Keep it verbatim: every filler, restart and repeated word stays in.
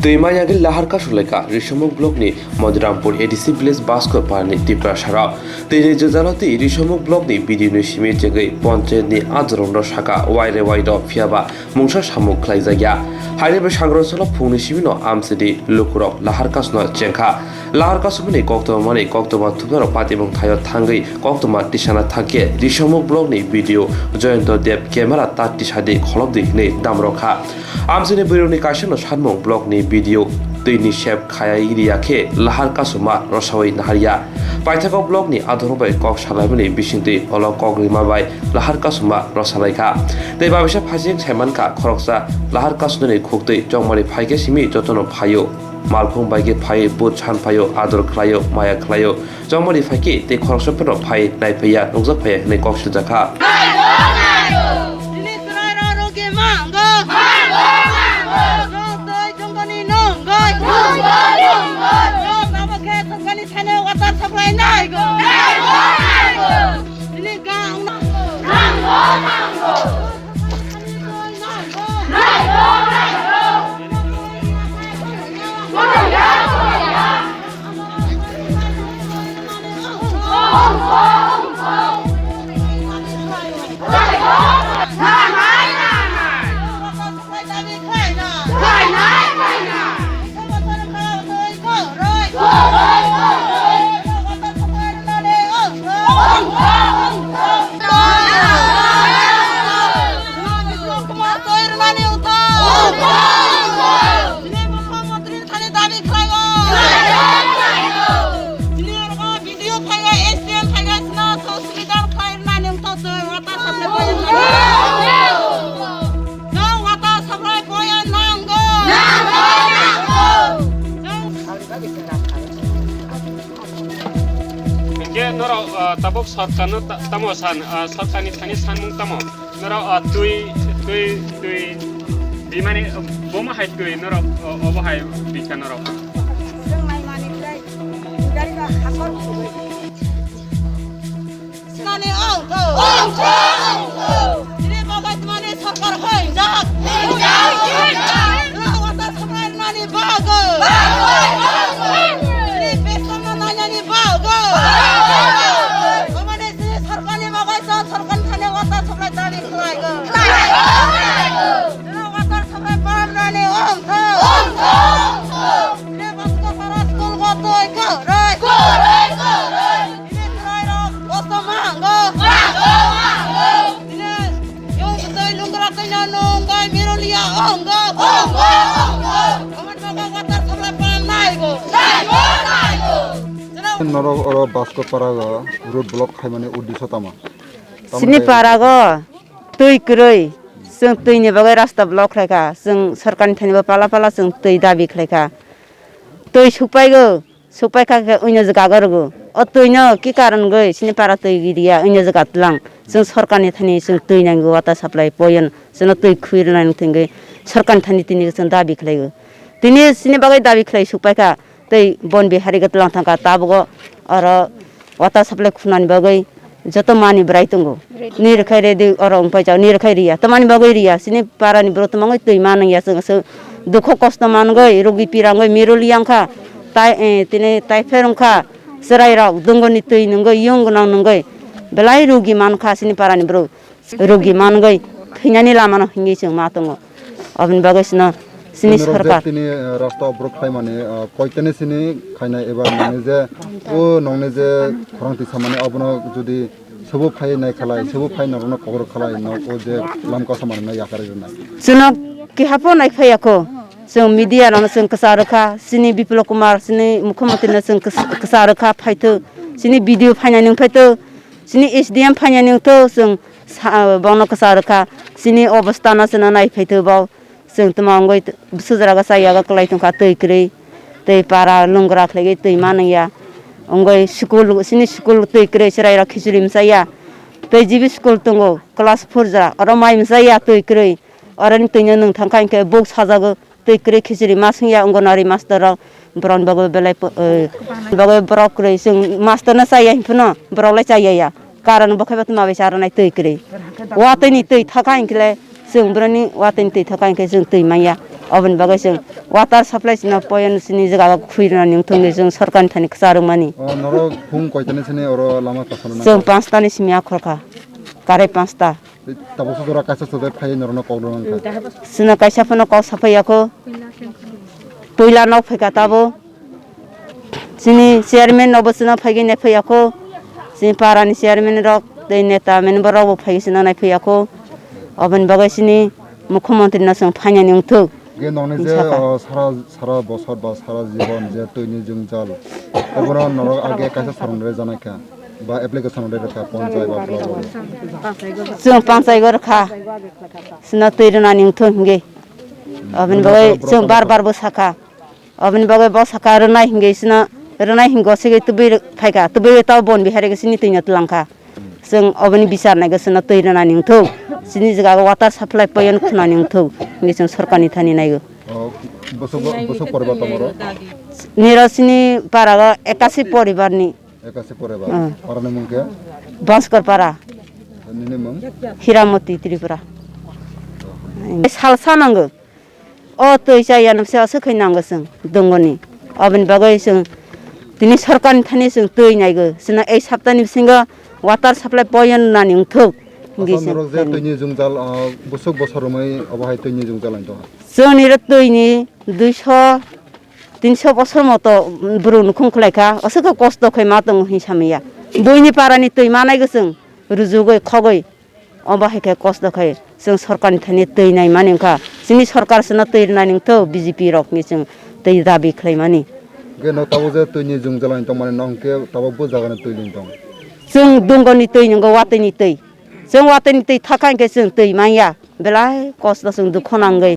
Twi manyagwi lahar kasulaikha Risomuk block ni Modirampur A D C village Basko parani Tiprasarao. Twi ni jwjalo twi Risomuk block ni B D O ni simi chengwi ponchayat ni ajorokno saka waire wairo phiyaba mungsa samung khlaijakya. Haini bwskango salo phungni simino amchini lukurok lahar kasno chengkha. Lahar kasumani koktwma mani koktwma thupnarok patimung thaio thangwi koktwma tisana thangkhe Risomuk block ni B D O Jayanta Deb camera ta tisadi kholopdi hinwi damrokha. Amchini bwrwini kaisano sanmung block ni B D O twi ni sep khayai riya khe lahar kasuma rosawi naharya. Paithakgo block ni adhorok bai kok salaimani bisingtwi olo kok rima bai lahar kasuma rosalaikha. Tei babisa phasing saimankha khoroksa lahar kasumani khuktwi chongmani phaikhe simi jotono phaio. Malkhung bai khe phai, bwt san phaio, ador khlaio, maya khlaio. Chongmani phaikhe tei khoroksa phano phai naiphaiya, nukjakphaiya hinwi kok siljakha. Nini chwrairok rogi mango. Mango, mango. Nok twi chongmani nongoi. Nongoi, nongoi. Nok abo khe chongmani thani water supply naigo. Naigo, naigo. Nini gang nango. Nango, nango. Thani dabi khlaio. Tini oro B D O phaiga, S D M phaiga, sino to subida khlai rwnani wngtong twi water supply point. Nang water supply point nango. Nango, nango. Nang Hinkhe norok, ah, tabuk sorkarno ta-, tamo san, ah, sorkarni thani sanmung tamo? Norok, ah, twi, twi, twi, bimani, ah, bomo hai twi norok, ah, obo hai bikha norok. Chwng naimani khlai, gari ba hakor kubui. Sinani ongkho. Ongkho, ongkho. Chini bagwi tmani sorkar hwnjak. Hwnjak, hwnjak. Chwng water supply rwnani bagwi. Bagwi, bagwi. Chini betonno nainani bagwi. Bagwi, bagwi. Omani chini sorkarni bagwi chwng sorkarni thani water supply dabi khlaigo. Khlaigo, khlaigo. Chwng water supply pump rwnani ongkho. Ongkho, ongkho. Chini Baskopara school go twi kwrwi. Kwrwi, kwrwi. Chini chwrairok kosto mango. Mango, mango. Chini yung twi lungra twino nungwi mirulia ongo. Ongo, ongo. Omo nogo water supply pump naigo. Naigo, naigo. Norok oro Baskopara go road block khaimani uddesho tamo? Chini parago twi kwrwi. Chwng twini bagwi rasta block khlaikha. Chwng sorkarni thani bo pala pala chwng twi dabi khlaikha. Twi sukpaigo. Sukpai kha khe uino jaga rwgo. O twi no ki karon gwi chini para twi riya uino jaga tlang. Chwng sorkar ni thani chwng twi nango water supply point. Chwngno twi khwi rwnani thwngwi sorkar ni thani tini chwng dabi khlaigo. Tini chini bagwi dabi khlai sukpai kha tei bon bihari ga tlang thangkha tabukgo oro water supply khunani bagwi. Joto mani bwrai tongo. Ni rwkhai ready oro wngpai jao, ni rwkhai riya. Tamani bagwi riya. Chini parani borok tongmangwi twi manwi ya chwng aswk dukho kosto mangwi, rugi pirangwi, miruli yang kha. Tai, eh, tini typhoid wng kha. Chwrai rok dungoni twi nungwi, yung gwnang nungwi. Belai rugi man kha chini parani borok. Rugi mangwi thwinani lamano hingwi chwng ma tongo. Aboni bagwi chwngno chini sorkar. Tini, eh, rasta obrok khlaimani, eh, koitene chini khainai eba nongni je, o nongni je khorang twi samani abono jodi sobo phai nai khalai, sobo phai norokno kokro khalai, no o je lam kosa manwi no yakari rwnai. Chwngno keha pho nai phaiya kho. Chwng media rokno chwng kwcharo kha, chini Biplop Kumar, chini mukhyamantri no chwng kwch-, kwcharo kha phaithwk, chini B D O phainani wng phaithwk, chini S D M phainani wng thwk, chwng sa-, bono kwcharo kha, chini obostha no chwngno nai phaithwk bo. Chwng tamo wngwi t-, bwswk jora chaya kwlai tongkha twi kwrwi. Tei para lungra khlaigwi twi manwi ya. Wngwi school, chini school twi kwrwi chwrairok khichuri mchaya. Tei G B school tongo class four jora, oro mai mchaya twi kwrwi. Oroni twino nwng thangkha hinkhe buk sajago twi kwrwi khichuri ma swngya Anganwadi master rok. Borokni bagwi belai po-, eh, bagwi borok kwrwi chwng master no chaya hinphano borok lai chaya ya. Karon bo khe bo tma bai cha rwnai twi kwrwi. Watwi ni twi thaka hinkhe le Chwng boroni watwi twi thaka hinkhe chwng twi manya. Oboni bagwi chwng water supply chwngno poyon chini jaga o khwi rwnani wngthok hinwi chwng sorkarni thani kwcharwkmani. O norok phung koitani sini oro lama kasano nangkha? Chwng panch tani simi akhor kha. Karai panch ta. Tabuk sujura kaisa sujai phai norokno kok rwna wngkha. Chwngno kaisa phano kok saphai yakho. Puila nok phaikha tabo. Chini chairman no bo chwngno phaigwi naiphai yakho. Chini para ni chairman rok tei neta member rok bo phaigwi chwngno naiphai yakho. Oboni bagwi chini mukhyamantri no chwng phainani wngthok. Ge nokni je, Saka. O, sara, sara bosor ba sara jibon je twini jwngjal, obono norok age kaisa sarong rwjanaikha ba application rwkha ponchai ba block o. Chwng panchai go rwkha. Chwngno twi rwnani wngthok hinwi. Oboni bagwi chwng bar bar bo sakha. Oboni bagwi bo saka rwnai hinwi chwngno rwnai hinwi gosegwi tubui phaikha, tubui tei bon bihari chini twino twlangkha. Chwng oboni bichar naigo chwngno twi rwnani wngthok. Chini jaga o water supply point khwnani wngthok hinwi chwng sorkarni thani naigo. O, bwswk, bwswk poribar tongo oro? Niro chini para o ekasi poribarni. Ekasi poribar. Hmm. Parani mung khe? Bhaskar para. Nini mung? Hiramoti Tripura. Salsa nango. O twi chaya nokse aswk khai nango chwng dongoni. Oboni bagwi chwng tini sorkarni thani chwng twi naigo. Chwngno ei saptani bisingo water supply point nani wngthok. Hinwi Asal chwng norok je twi ni jwngjal, ah, bwswk bosor romwi obo hai twi ni jwngjal wng tongkha. Chwngni ro twi ni duiso, tinso bosor moto borok nukhung khwlaikha. Aswk khe kosto khai ma tongo hinwi samaya. Buini parani twi manaigo chwng rujugwi khogwi. Obo hai khe kosto khai chwng sorkarni thani twi naimani wngkha. Chini sorkar chwngno twi rwnani wngthok B J P rokni chwng twi dabi khlaimani. Hwnkhe no tabuk je twi ni jwngjal wng tongmani no hwnkhe tabuk bo jaga ni twi ling tong. Chwng dungoni twi nwngo watwi ni twi. Chwng watwi ni twi thakha hinkhe chwng twi manya. Belai kosto chwng dukho nangwi.